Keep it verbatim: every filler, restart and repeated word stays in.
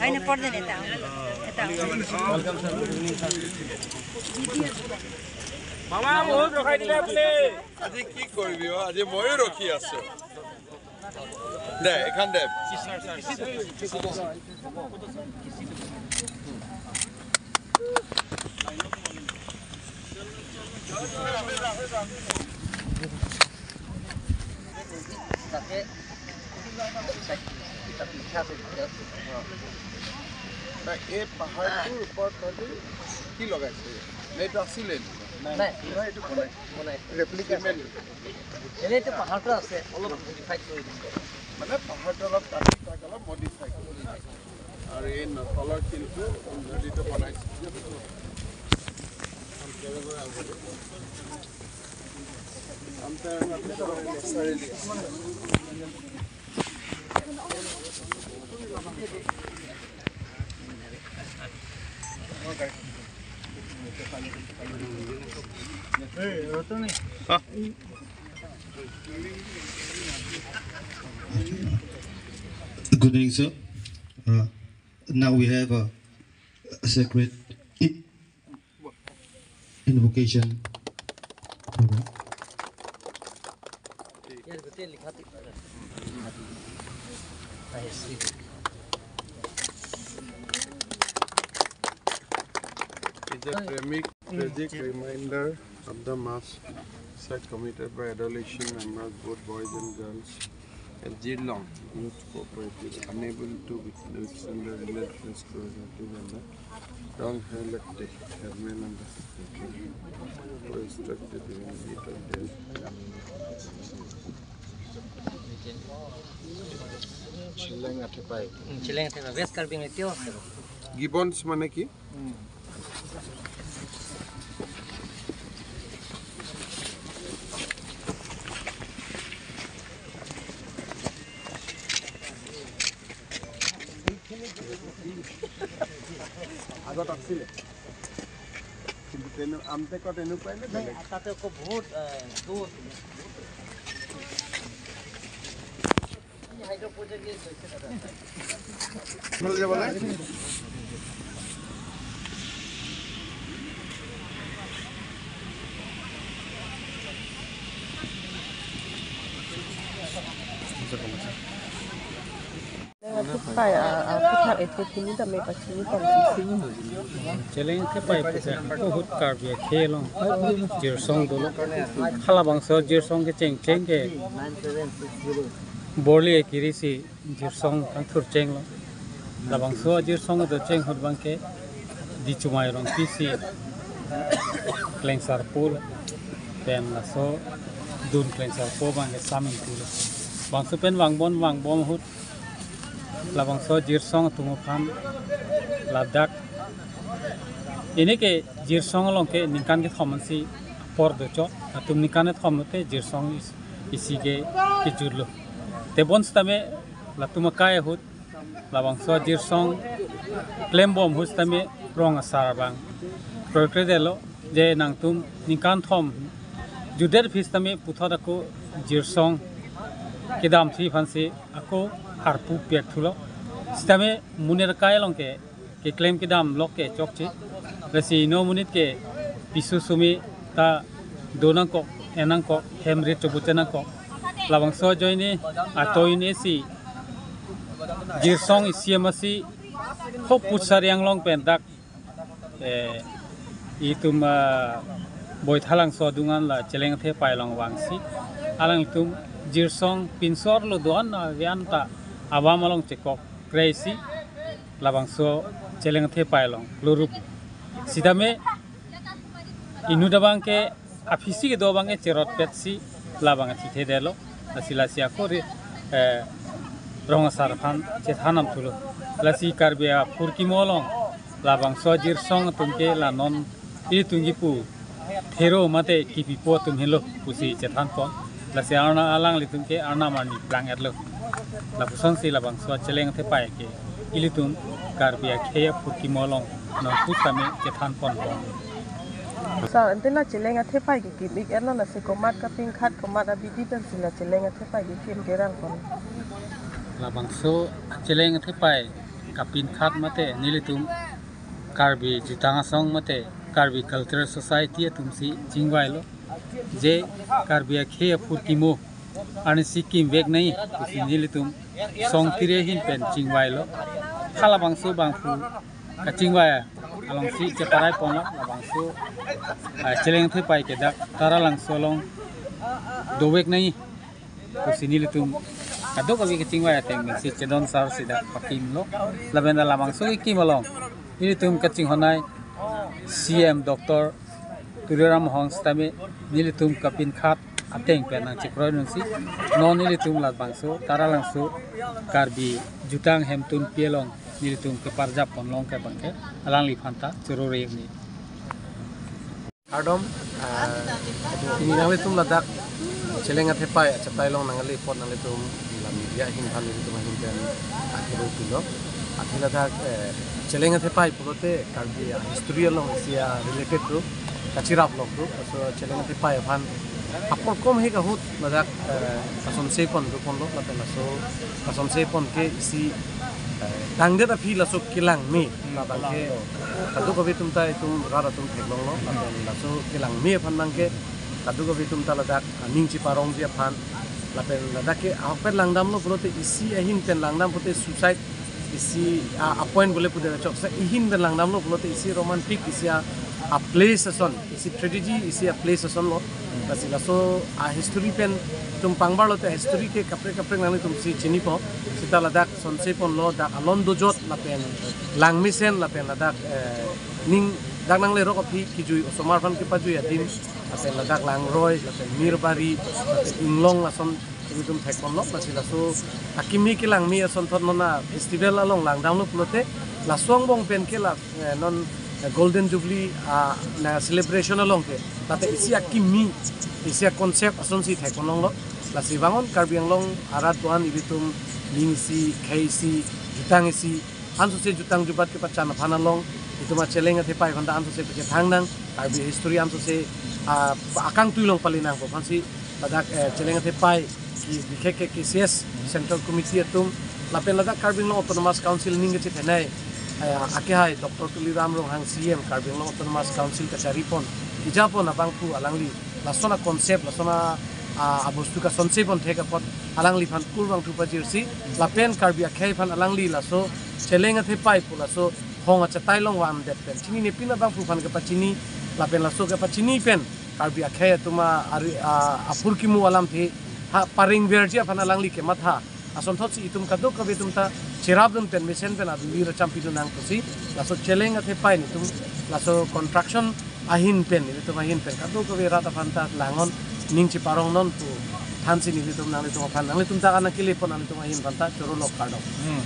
Ay, na porde neta. Neta. মামা, বহুত ৰখাই দিলে আপুনি। আজি কি কৰিবি অ? আজি ময়ো ৰখি আছো। দে, এখন দে। তাকে, তাকে লিখা আছে। নাই, এই পাহাৰটোৰ ওপৰত তহঁতি কি লগাইছে? নে এইটো আছিলে? নাই, নাই, এইটো বনাই, বনাই। ৰেপ্লিকেট। এনেইতো পাহাৰটো আছে, অলপ মডিফাই কৰি দিছে। মানে পাহাৰটো অলপ কাটি তাক অলপ মডিফাই কৰি দিছে। আৰু এই ন-, তলৰ শিলটো নদীটো বনাইছে। Good evening, sir. Uh, now we have a sacred in-, invocation program. It's a tragic, tragic reminder of the mass suicide committed by adolescent members, both boys and girls, at Jirlong Youth Cooperative, unable to withstand the relentless cruelty and the wrong hand of the headman and the who instructed him to eat of their Chileng Athepai. Hmm, Chileng Athepai. West Karbi Anglong tio. Gibbons mane ki? Hmm. আগত আছিলে। কিন্তু তেনে-, আমটেকত এনেকুৱাই নে নাই, বেলেগ? তাতে আকৌ বহুত, এ, দূৰ। Athupei, ah, ah, aputhak ethek kimi dam me pachini pam sisi. Chileng Athepai pusi ako ahut Karbi akhei along jirsong dolo. Halabangso jirsong kecheng cheng ke borli ekiri si jirsong kangthur chenglo. Labangso jirsong do cheng ahut abangke Dichumai Rongpi si klengsarpo lo. Pen laso dun klengsarpo abangke Sam Ingti lo. Bangso pen vangbom vangbom ahut labangso jirsong atum aphan ladak. Pini ke jirsong along ke ningkan kethom ansi apor dochot. Latum ningkan kethom lote jirsong is-, isi ke kejutlo. Tebon sitame latum akai ahut labangso jirsong klembom ahut sitame rong asar abang kroikre detlo je nangtum ningkan thom jutdet aphi sitame puthot ako jirsong kedamthu aphansi ako harpu piak thulo. Sitame monit akai along ke keklem kedam lok ke chokche. Lasi ino monit ke piso sumi ta do nangkok, en nangkok, hem rit chobuche nangkok. Labangso ajoine atoine si jirsong isi amasi ho Puchar Anglong pen dak, eh, itum, ah, Boithalangso adung an la Chileng Athepai along vangsi alanglitum jirsong pinso arlo do-an avi anta avam along chekok kre-isi labangso Chileng Athepai along klorup. Sitame inut abangke aphisi kedo abangke cherotpetsi labang athithedetlo. Lasi lasi ako ri, eh, rong asar aphan chethan nam thulo. Lasi Karbi aphurkimo along labangso jirsong atum ke la non ilitum kipu thero mate kipipo atum henlo pusi chethanpon. Lasi arna alanglitum ke arnam arni plang-etlo. Lapusonsi labangso Cheleng Athepai ke ilitum Karbi akhei aphurkimo along nangpu sami chethan ponpo. Sir, ante la Cheleng Athepai ke kim-ik etlo, lasi komat kapinkhat, komat abidi pensi la Cheleng Athepai ke kim kerang pon? Labangso Cheleng Athepai kapinkhat mate nelitum Karbi Jutang Asong mate Karbi Cultural Society atumsi chingvailo. Je Karbi akhei aphurkimo arnisi kimvek nangji pusi nelitum song tire ahin pen chingvailo. Halabangso bangphu kachingvai alongsi cheparai ponlo, labangso, ah, Cheleng Athepai ke dak Taralangso along dovek nangji pusi nelitum kadokave kachingvai ateng pensi chedon sar si dak pakimlo. Lapen dak labangso kekim along nelitum kachinghonnei C M Doctor Tuliram Ronghang sitame nelitum kapinkhat ateng pen nangchekroidunsi non nelitum labangso Taralangso Karbi Jutang Hemtunpi along nelitum keparjap ponlong ke abangke alangliphan ta choro rek ni. Kardom, ah, pini nanglitum ladak Cheleng Athepai achatai along nangkele apot nanglitum la media ahin aphan nelitum ahin pen akero pilo. Athe ladak, eh, Cheleng Athepai pulote Karbi a-history along isi a-related do, kachirap lok do. So Cheleng Athepai aphan apor kom hek ahut ladak, eh, kasonse pon do ponlo, lapen laso kasonse pon ke isi, eh, tangdet aphi laso kelang me, labang ke kadokave atum ta itum rat atum theklonglo, lapen laso kelang me aphan abang ke kadokave atum ta ladak, ah, ning cheparongji aphan, lapen ladak ke ahokpet langdamlo pulote isi ahin pen langdam pulote suicide isi, ah, a-point bole pulote chokse ahin pen langdamlo pulote isi romantic isi a, a-place ason, isi tragedy isi a-place asonlo. Lasi laso a-history pen itum pangbarlote history ke kaprek kaprek nanglitumsi chinipo. Seta ladak sonse ponlo, dak alon dojot lapen lang mesen lapen ladak, eh, ning dak nanglerok aphi kijui osomar aphan kepajui adim, lapen ladak Langroi, lapen Mirbari, lapen Inglong lason itum thek ponlo. Lasi laso akimi kelang me asonthot non a-festival along langdamlo pulote laso angbong pen ke la, eh, non, eh, Golden Jubilee, ah, na celebration along ke ladak isi akimi, isi a-concept asonsi thek ponlonglo. Lasi vangon Karbi Anglong arat doan ilitum ning isi, khei isi, jutang isi, ansose jutang jubat kepachan aphan along itum a-Cheleng Athepai aphan ta ansose pachethang nang, Karbi history ansose, ah, akangtui along pali nangpo aphansi ladak, eh, Cheleng Athepai ki bikhek ke K C S Central Committee atum lapen ladak Karbi Anglong Autonomous Council ning kachethenei, eh, akehai Doctor Tuliram Ronghang C M Karbi Anglong Autonomous Council kachari pon, kija pon abangphu alangli lason a-concept, lason a, a, abostu kasonse pon thek apot alangliphan kurvangthu pajirsi, lapen Karbi akhei aphan alangli laso Cheleng Athepai pu laso hong achatai along vandet pen chinine pin abangphu aphan kepachini, lapen laso kepachini pen Karbi akhei atum a, ari, a, aphurkimo alamthe ha parengverji aphan alangli kematha asonthotsi itum kadokave atum ta cherapdun pen mesen pen aduli racham pidun nang pusi laso Cheleng Athepai nelitum laso construction ahin pen, nelitum ahin pen kadokave rat aphan ta langnon, ning cheparongnon pu thansi nelitum nanglitum aphan, nanglitum ta nangkele pon nanglitum ahin aphan ta choro lok, kardom. Hmm.